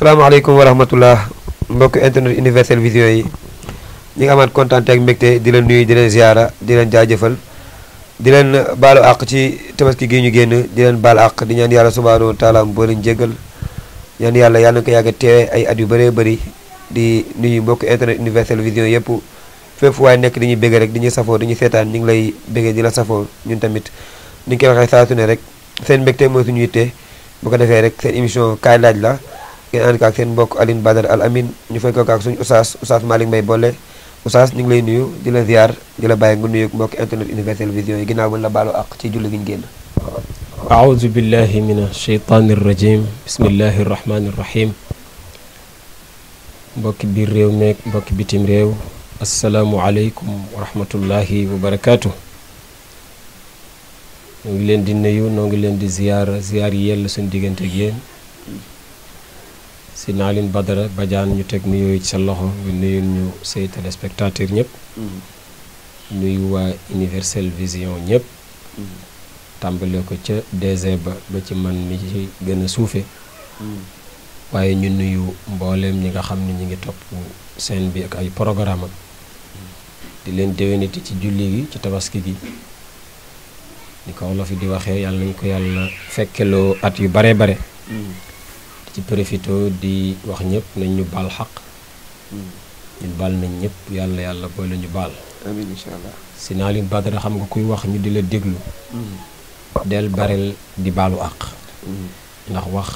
salaamaaleykum wa rahmatullah mbokk internet Universel Vision yi ñi nga amaat kontaan ak mbégte di leen nuyu di leen ziara di leen jaajëfal di leen baalu àq ci tabaski gi ñu génn di leen baal àq di ñaan yàlla subhaanahu wa taala boo leen jéggal ñaan yàlla na ko yàgg teewe ay at yu bëree bëri di nuyu mbokk internet Universel Vision yëpp fépp waaye nekk di ñuy bégg rek di ñuy safoo di ñu seetaan ñu ngi lay béggee di la safoo ñun tamit ni ñu koy waxee saa su ne rek seen mbégte mooy suñu yitte bu ko defee rek seen émission kaay laaj la ngeen ànd ko ak seen mbokk Alioune Badara Al Amine ñu fay ko ak suñu Oustaz Malick Mbaye Bolle Oustaz ñu ngi lay nuyu di la ziar di la bàyyi nga nuyu mbokk internet Universel Vision yi ginnaaw buñ la baalu àq ci julli gi ñu génn. aoudu billahi min asheytaani rajim bismillahi rahmaani rahim mbokki biir réew meeg mbokki bitim réew asalaamualeykum wa rahmatullahi wa barakaatu. noo ngi leen di nuyu noo ngi leen di ziar yi yell suñu diggante ak yéen si Alioune Badara Badiane ñu teg nuyoo ci sa loxo nga nuyul ñu say téléspectateur ñëpp nuyu waa Universel Vision ñëpp tàmbale ko ca DG ba ci man mi ci gën a suufe waaye ñu nuyu mbooleem ñi nga xam ne ñi ngi topp seen bi ak ay programme am di leen déwéniti ci julli gi ci tabaski gi ni ko wolof yi di waxee yàlla nañ ko yàlla fekkeloo at yu bare bare ci profito di wax ñëpp nañ ñu baal xaq ñun baal nañ ñëpp yàlla boole ñu baal amiin incha allah si Alioune Badara xam nga kuy wax ñu di la déglu del bareel di baalu àq ndax wax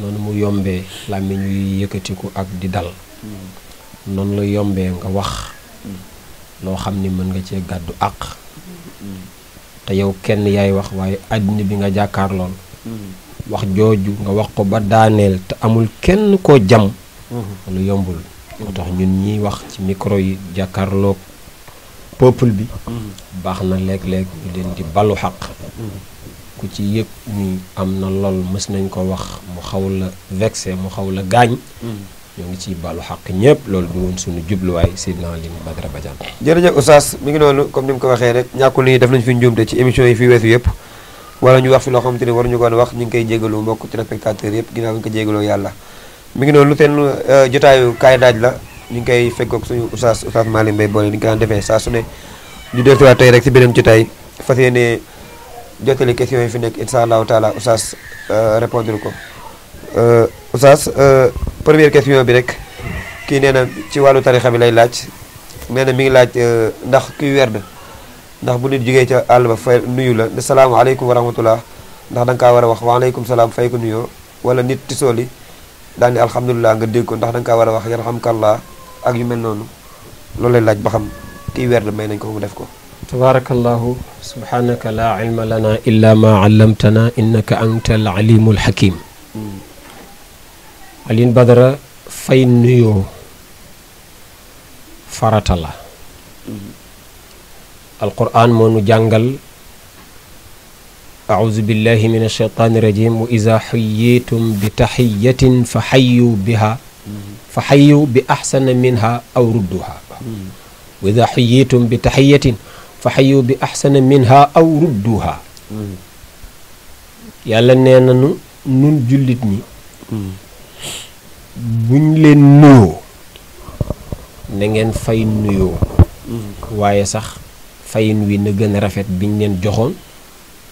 noonu mu yombee làmmiñ ñuy yëkkatiku ak di dal noonu la yombee nga wax loo xam ni mën nga cee gàddu àq te yow kenn yaay wax waaye àddina bi nga jàkkaar lool wax jooju nga wax ko ba daaneel te amul kenn koo jam lu yombul moo tax ñun ñiy wax ci micro yi jàkkaarloog peuple bi baax na léeg-léeg ñu leen di balu xaq ku ci yëg ni am na lool mës nañ ko wax mu xaw la vexé mu xaw la gaañ ñoo ngi ciy balu xaq ñëpp loolu du woon suñu jubluwaay Seydina Alioune Badara Badiane. jërëjëf Oustaz mi ngi noonu comme ni mu ko waxee rek ñàkkul ni def nañ fi njuumte ci émission yi fi weesu yëpp wala ñu wax fi loo xamante ni waruñu ko woon wax ñu ngi koy jégalu mbokk téléspectateurs yëpp ginnaaw bi ñu ko jégaloo yàlla mi ngi noonu seen jotaayu kaay daaj la ñu ngi koy fekkoog suñu Oustaz Malick Mbaye Bolle ni ñu ko daan defee saa su ne ñu dellusiwaat tey rek si beneen jotaay fas yéene jottali question yi fi nekk incha allahu taala Oustaz répondre ko Oustaz première question bi rek kii nee na ci wàllu tarixa bi lay laaj nee na mi ngi laaj ndax kuy werd ndax bu nit jógee ca àll ba fay nuyu la ne salaamaaleykum wa rahmatullah ndax da nga kaa war a wax waaleykum salaam fay ko nuyoo wala nit tisooli daal ni alhamdulilah nga dégg ko ndax da nga kaa war a wax yarhamkallah ak yu mel noonu loolu lay laaj ba xam kiy werd may nañ ko mu def ko. tabaarakallahu subhanaka laa ilma lana illa ma allamtana innaka anta al alimul hakim. Alioune Badara fay nuyoo farata la alquran moo nu jàngal auzu billahi min alsheytaani rajim wa ida xuyyitum bi taxiyatin fa xayu bi axsana minha aw rudduha wa ida xuyyitum bi taxiyatin fa xayu bi axsana minha aw rudduha yàlla nee nanu nun jullit ñi buñ leen nuyoo na ngeen fay nuyoo waaye sax fayin wi na gën a rafet biñ leen joxoon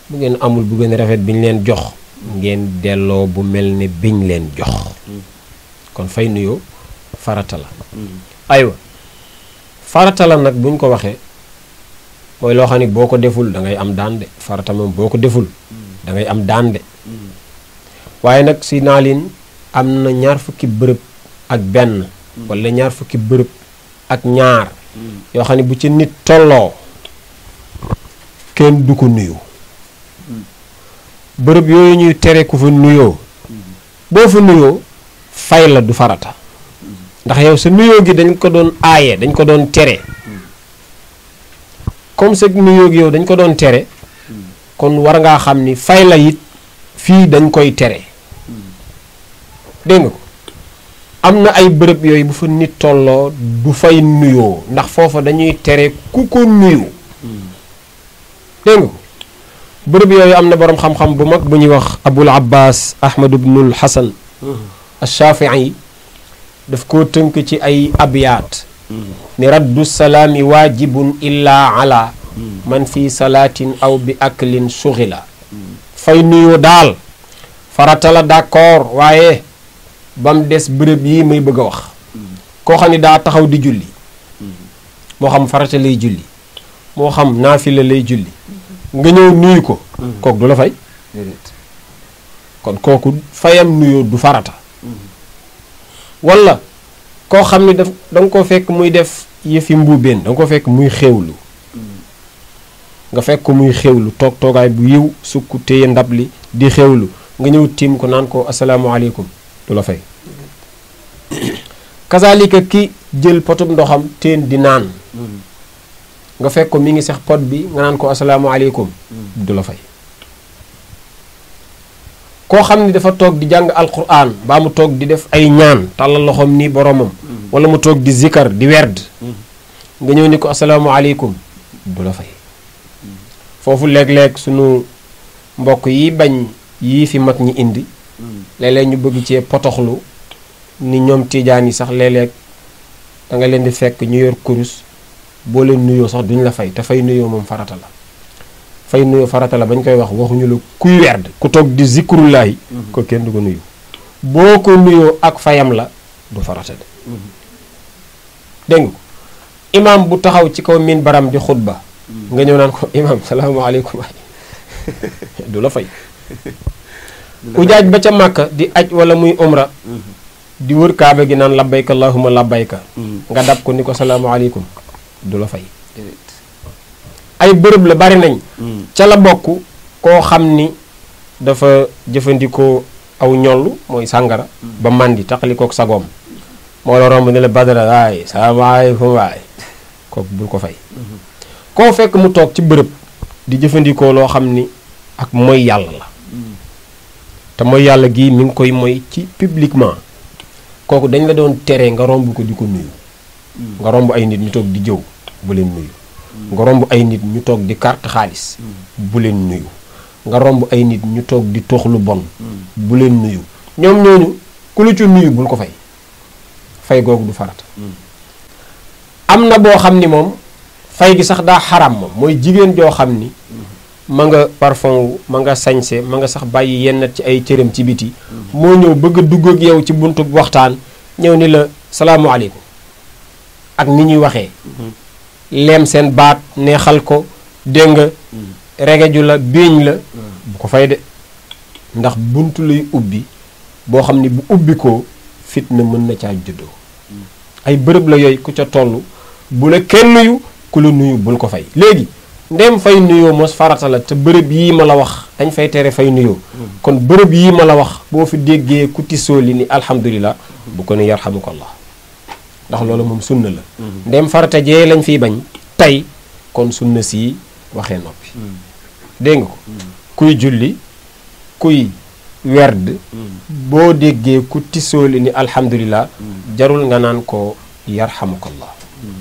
bu ngeen amul bu gën a rafet biñ leen jox ngeen delloo bu mel ne biñ leen jox kon fay nuyoo farata la aywa farata la nag buñ ko waxee mooy loo xam ne boo ko deful da ngay am daan de farata moom boo ko deful da ngay am daan de waaye nag si naalin am na ñaar fukki bërëb ak benn wala ñaar fukki bërëb ak ñaar yoo xam ne bu ci nit tolloo kenn du ko nuyu bërëb yooyu ñuy tere ku fa nuyoo boo fa nuyoo fay la du farata ndax yow sa nuyoo gi dañ ko doon aaye dañ ko doon tere comme sa nuyoo gi yow dañ ko doon tere kon war ngaa xam ni fay la it fii dañ koy tere dégg nga ko am na ay bërëb yooyu bu fa nit tolloo du fay nuyoo ndax foofa dañuy tere ku ko nuyu dégg nga ko bërëb yooyu am na boroom xam-xam bu mag bu ñuy wax Abul Abbas Ahmad ibnul Hasan Shafii daf koo tënk ci ay abyaat ni raddu salaami waajibun illa ala man fi salaatin aw bi aklin suxila fay nuyoo daal farata la d'accord waaye ba mu des bërëb yi may bëgg a wax koo xam ne daa taxaw di julli moo xam farata lay julli moo xam naafila lay julli nga ñëw nuyu ko kooku du la fay kon kooku fayam nuyoo du farata wala koo xam ne da nga ko fekk muy def yëfi mbuubeen da nga ko fekk muy xewlu nga fekk ko muy xewlu toog toogaay bu yiw sukk téye ndab li di xewlu nga ñëw tiim ko naan ko asalaamaaleykum du la fay kazalika ki jël potub ndoxam teen di naan nga fekk ko mi ngi sax pot bi nga naan ko asalaamaaleykum du la fay koo xam ni dafa toog di jàng alquran baa mu toog di def ay ñaan tàllal loxoom ni boromam wala mu toog di zikar di werd nga ñëw ni ko asalaamaaleykum du la fay foofu léeg-léeg sunu mbokk yi bañ yii fi mag ñi indi léeg-léeg ñu bëgg cee potoxlu ni ñoom tiijaan yi sax léeg-léeg da nga leen di fekk ñu yor kurus boo leen nuyoo sax duñ la fay te fay nuyoo moom farata la fay nuyoo farata la bañ koy wax waxuñu la kuy werd ku toog di zikrullahi ko kenn du ko nuyu boo ko nuyoo ak fayam la du farata de dégg nga imaam bu taxaw ci kaw min baram di xutba nga ñëw naan ko imaam salaamaaleykum du la fay ujaaj ba ca màkka di aj wala muy umra di wër kaaba gi naan labbayka allahumma labbayka nga dab ko ni ko salaamaaleykum du la fay ay bërëb la bari nañ ca la bokk koo xam ni dafa jëfandikoo aw ñollu mooy sàngara ba màndi taqalikook sagoom moo la romb ne la badara waay salaamaaleykum waay kooku bul ko fay koo fekk mu toog ci bërëb di jëfandikoo loo xam ni ak mooy yàlla la te mooy yàlla gii mi ngi koy moy ci publiquement kooku dañ la doon tere nga romb ko di ko nuyu nga romb ay nit ñu toog di jëw bu leen nuyu nga romb ay nit ñu toog di carte xaalis bu leen nuyu nga romb ay nit ñu toog di toox lu bon bu leen nuyu ñoom ñooñu ku lu ci nuyu bul ko fay fay googu du farata am na boo xam ni moom fay gi sax daa xaram moom mooy jigéen joo xam ni ma nga parfum wu ma nga sañse ma nga sax bàyyi yenn ci ay cëram ci biti moo ñëw bëgg a dugg ak yow ci buntu waxtaan ñëw ni la salaamualeykum ak ni ñuy waxee leem seen baat neexal ko dégg nga regeju la biiñ la bu ko fay de ndax buntu lay ubbi boo xam ni bu ubbi ko fitna mën na caa juddoo ay bërëb la yooyu ku ca toll bu la kenn nuyu ku la nuyu bul ko fay léegi ndem fay nuyoo mos farata la te bërëb yii ma la wax dañ fay tere fay nuyoo kon bërëb yii ma la wax boo fi déggee ku tisoo li ni alhamdulilah bu ko ni yarhamukallah ndax loolu moom sunna la ndem farata jee lañ fiy bañ tey kon sunna si waxee noppi dégg nga ko kuy julli kuy werd boo déggee ku tisoo li ni alhamdulilah jarul nga naan ko yarhamukallah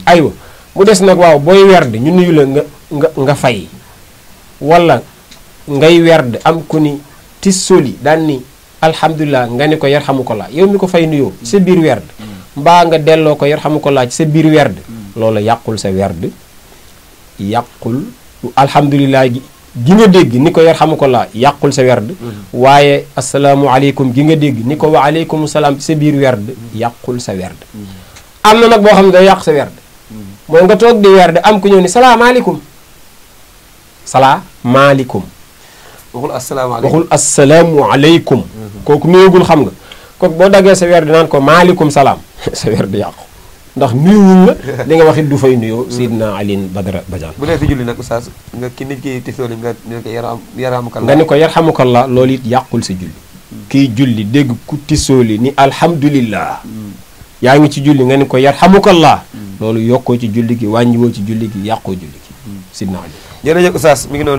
aywa mu des nag waaw booy werd ñu nuyu la nga fay wala ngay werd am ku ni tisoli daan ni alhamdulilah nga ni ko yarhamukallah yow mi ko fay nuyoo ci sa biir werd mbaa nga delloo ko yarhamukallah ci sa biir werd loolu yàqul sa werd yàqul alhamdulilah gi nga dégg ni ko yarhamukallah yàqul sa werd waaye asalaamualeykum gi nga dégg ni ko wa aleykum salaam ci sa biir werd yàqul sa werd am na nag boo xam ne day yàq sa werd mooy nga toog di werd am ku ñëw ni salaamaaleykum salaamaaleykum waxul asalaamualeykum kooku nuyugul xam nga kooku boo daggee sa werd naan ko maaleykum salaam sa werd yàqu ndax nuyuwuñ la li nga wax it du fay nuyoo Seydina Alioune Badara Badiane bu dee si julli nag oustaz nga ki nit ki tisooli nga ni ko yarhamukallah nga ni ko yarhamukallah loolu it yàqul sa julli kiy julli dégg ku tisooli ni alhamdulillah yaa ngi ci julli nga ni ko yarhamukallah loolu yokkoo ci julli gi wàññiwoo ci julli gi yàqoo julli gi Seydina Alioune jërëjëf oustaz mi ngi noonu